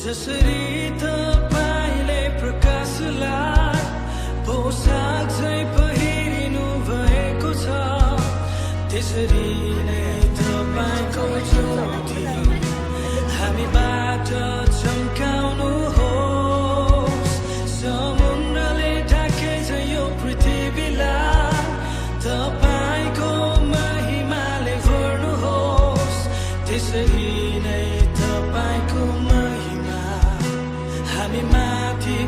जसरी तपाईले प्रकाशलाई पोसाक झैं पहिरिनु भएको छ त्यसरी नै तपाईको ज्योति हामीबाट चम्काउनुहोस् समुद्रले ढाके झैं यो पृथ्वीलाई तपाईको महिमाले भर्नुहोस् त्यसरी नै तपाईको महिमा हामी माथि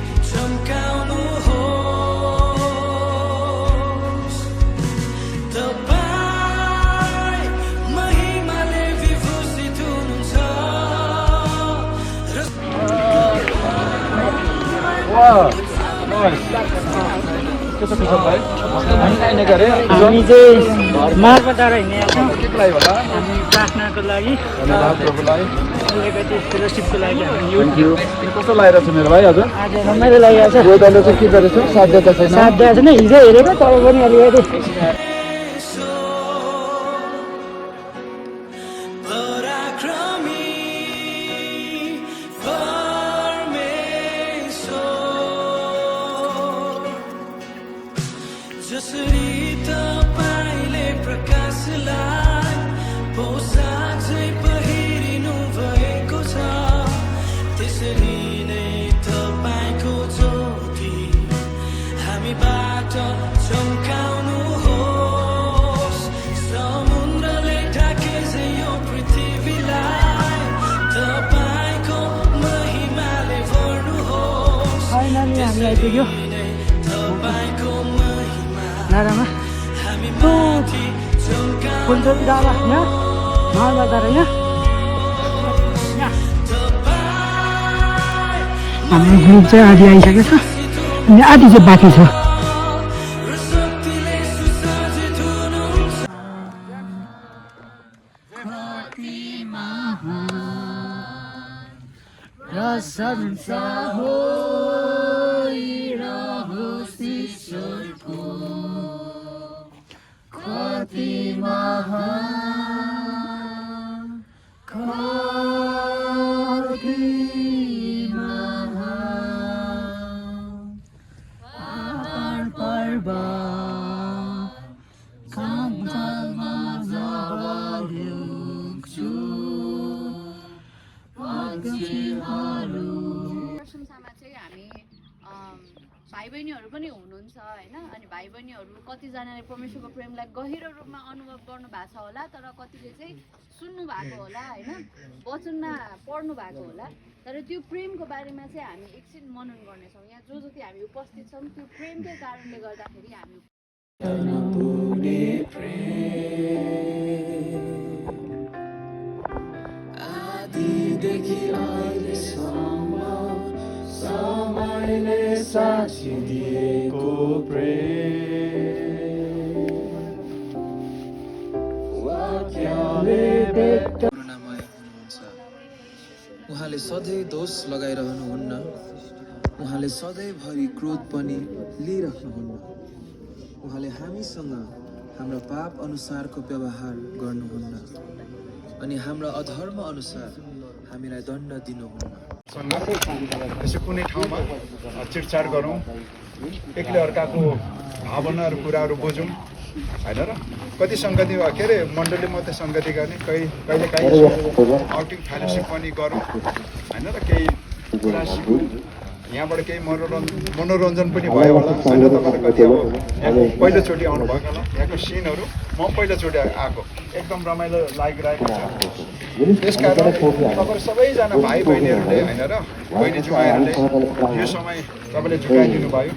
चम्काउनुहोस् तपाईं महिमाले विभूषित हुनुहुन्छ हामी चाहिँ मार्गबाट हिँडेका छौँ हामी प्रार्थनाको लागि अलिकति फेलोसिपको लागि कस्तो लागिरहेको छ मेरो भाइ हजुर आज रमाइलो लागिरहेको छ वेदरले चाहिँ के गरेछ साध्यता छैन साध्य छैन हिजो हेरेको तब पनि अलिकति पराक्रमी परमेश्वर जसरी तपाईले प्रकाशलाई पोसाक झैं पहिरिनु भएको छ त्यसरी नै तपाईको ज्योति हामीबाट चम्काउनुहोस् समुद्रले ढाके झैं यो पृथ्वीलाई तपाईको महिमाले भर्नुहोस् फाइनली हामी आइपुग्यो तपाईको महिमा नारामा हामी माथि फुलचोकी डाँडा यहाँ मालबजार यहाँ हाम्रो ग्रुप चाहिँ आधी आइसकेको छ अनि आधी चाहिँ बाँकी छ शक्तिले सुसज्जित हुनुहुन्छ प्रशंसामा चाहिँ हामी भाइ बहिनीहरू पनि हुनुहुन्छ हैन अनि भाइ बहिनीहरू कतिजनाले परमेश्वरको प्रेमलाई गहिरो रूपमा अनुभव गर्नु भएको छ होला तर कतिले चाहिँ सुन्नु भएको होला हैन वचनमा पढ्नु भएको होला तर त्यो प्रेमको बारेमा चाहिँ हामी एकछिन मनन गर्नेछौँ यहाँ जो जति हामी उपस्थित छौँ त्यो प्रेमकै कारणले गर्दाखेरि हामी आदिदेखि अहिलेसम्म समयले साक्षी दिएको प्रेम वाक्यले व्यक्त करुणामय हुनुहुन्छ उहाँले सधैँ दोष लगाइरहनुहुन्न उहाँले सधैँभरि क्रोध पनि लिइराख्नुहुन्न उहाँले हामीसँग हाम्रो पाप अनुसारको व्यवहार गर्नुहुन्न अनि हाम्रो अधर्म अनुसार हामीलाई दण्ड दिनुहुन्न यसो कुनै ठाउँमा चिटचाट गरौँ एकले अर्काको भावनाहरू कुराहरू बुझौँ होइन र कति सङ्गति के अरे मण्डली मात्रै सङ्गति गर्ने कहिले काहीँ आउटिङ फेलोसिप पनि गरौँ होइन र केही कुरा सिकौँ यहाँबाट केही मनोरञ्जन पनि भयो होला होइन तपाईँलाई कति अब यहाँको पहिलोचोटि आउनुभएको होला यहाँको सिनहरू म पहिलोचोटि आएको एकदम रमाइलो लागिरहेको छ त्यस कारण तपाईँहरू सबैजना भाइ बहिनीहरूले होइन र बहिनी जुवाइहरूले यो समय तपाईँले झुकाइदिनु भयो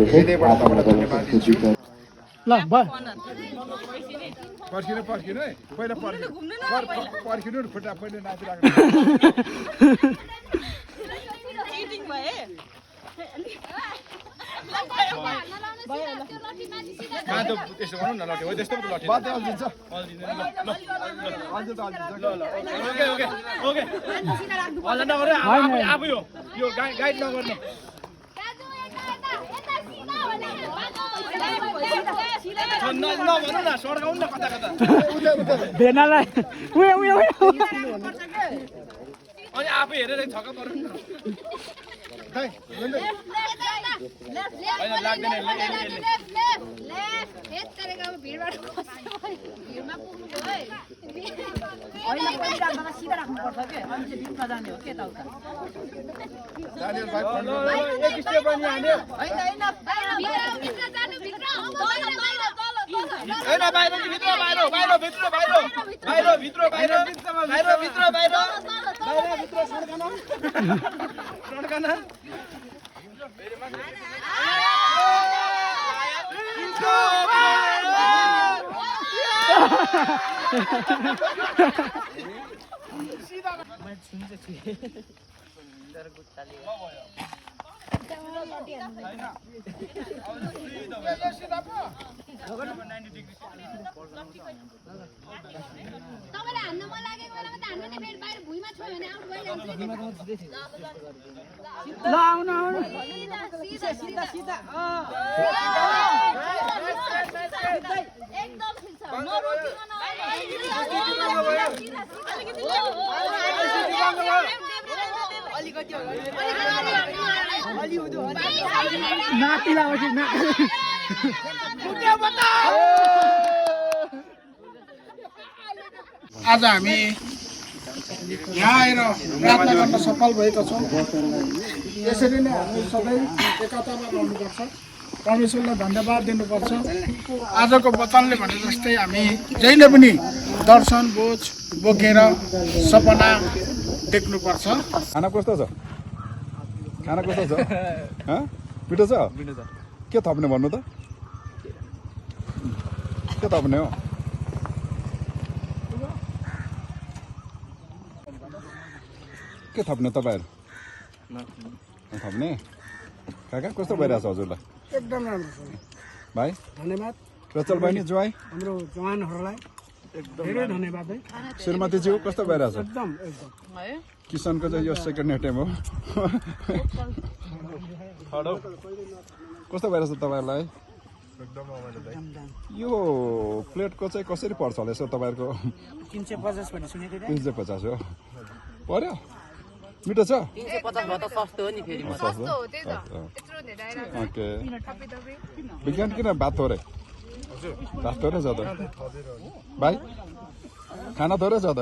हृदयबाट तपाईँलाई धन्यवाद दिन्छु ल भयो पर्खिनु है पहिला पर्खिनु नि खुट्टा पहिला नाचिरहेको त्यसो भनौँ न लट्ठी हो त्यस्तो पो लट्ठी अल्झिन्छ आफै हो यो गाइड नगर्नु नभनौँ न सड्काउनु न कता कता भेनालाई अनि आफै हेरेर छक्क पर्नु न खै दानियल भाइ एक स्टेप पनि हान्यो हैन बाहिर भित्र बाहिर बाहिर भित्र बाहिर बाहिर भित्र बाहिर बाहिर भित्र बाहिर बाहिर भित्र सड्कना तपाईलाई हान्न मन लागेको बेलामा त हान्नु नि फेरि बाहिर भुइँमा छोयो भने आउट भइहाल्छ नि ल आउनु आउनु सिधा सिधा सिधा एकदम ठिक छ नरोकिकन नाति लाउँछ आज हामी यहाँ आएर प्रार्थना गर्न सफल भएका छौँ। यसरी नै हामी सबै एकतामा रहनुपर्छ, परमेश्वरलाई धन्यवाद दिनुपर्छ। आजको वचनले भने जस्तै हामी जहिले पनि दर्शन बोझ बोकेर सपना देख्नुपर्छ। खाना कस्तो छ खाना कस्तो छ मिठो छ के थप्ने भन्नु त के थप्ने हो के थप्ने तपाईँहरू थप्ने काका कस्तो भइरहेछ हजुरलाई एकदम राम्रो छ भाइ धन्यवाद रचल बहिनी ज्वाइ हाम्रो जवानहरूलाई धेरै धन्यवाद है। श्रीमतीज्यू कस्तो भइरहेछ एकदम एकदम किसनको चाहिँ यो सेकेन्ड एटेम हो कस्तो भइरहेछ तपाईँहरूलाई यो प्लेटको चाहिँ कसरी पर्छ होला यसो तपाईँहरूको 350 भन्ने सुनेको थिएँ। 350 हो पर्यो मिठो छ 350 भए त सस्तो हो नि फेरि सस्तो हो त्यही त यत्रो धेरै आइरहेको ओके थपी थपी विज्ञान किन भात थोरै भात थोरै छ त भाइ खाना थोरै छ त